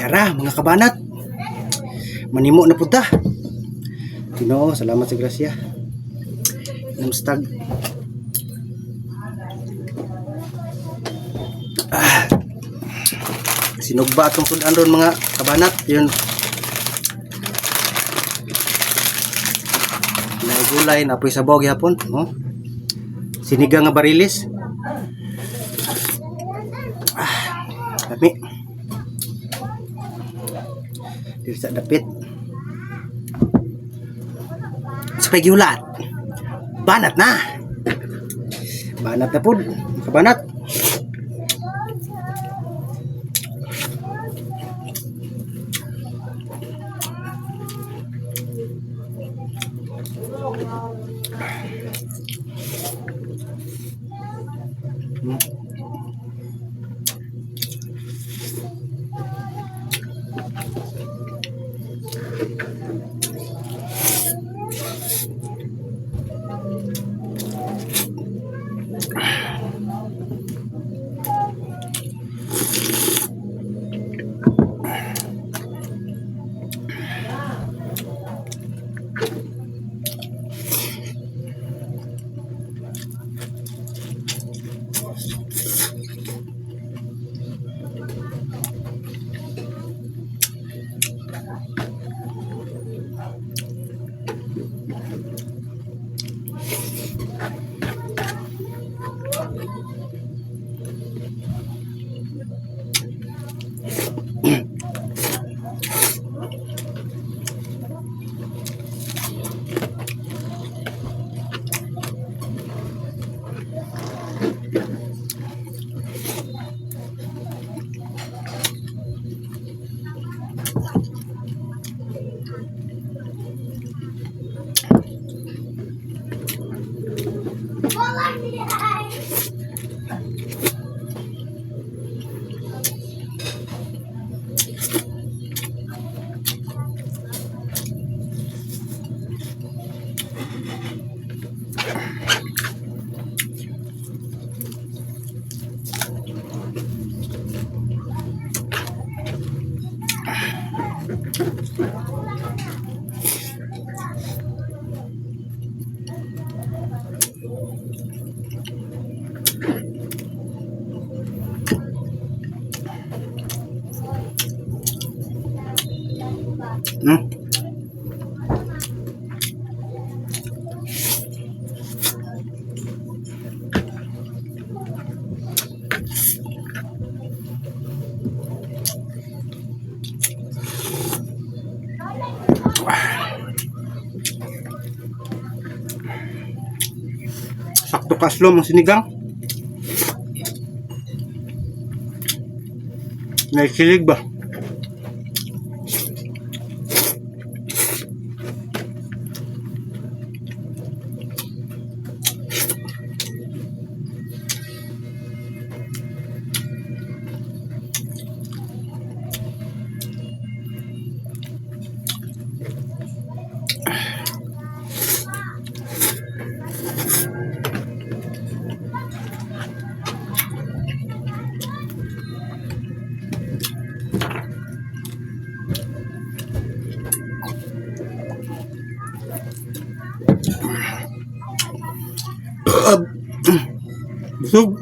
Tara, mga kabanat. Manimo na pud ta. Ginoo, salamat sa grasya. Namstag. Ah. Sinugba atong sudan ron, mga kabanat. Yun. Nay gulay, napoy sabaw gihapon, oh. Sinigang nga barilis. Ah, lami. Diri sa dapit. Sa pagihulat. Banat na. Banat na pud, kabanat. Sakto kaslom ang sinigang. Nakikilig ba? Busog.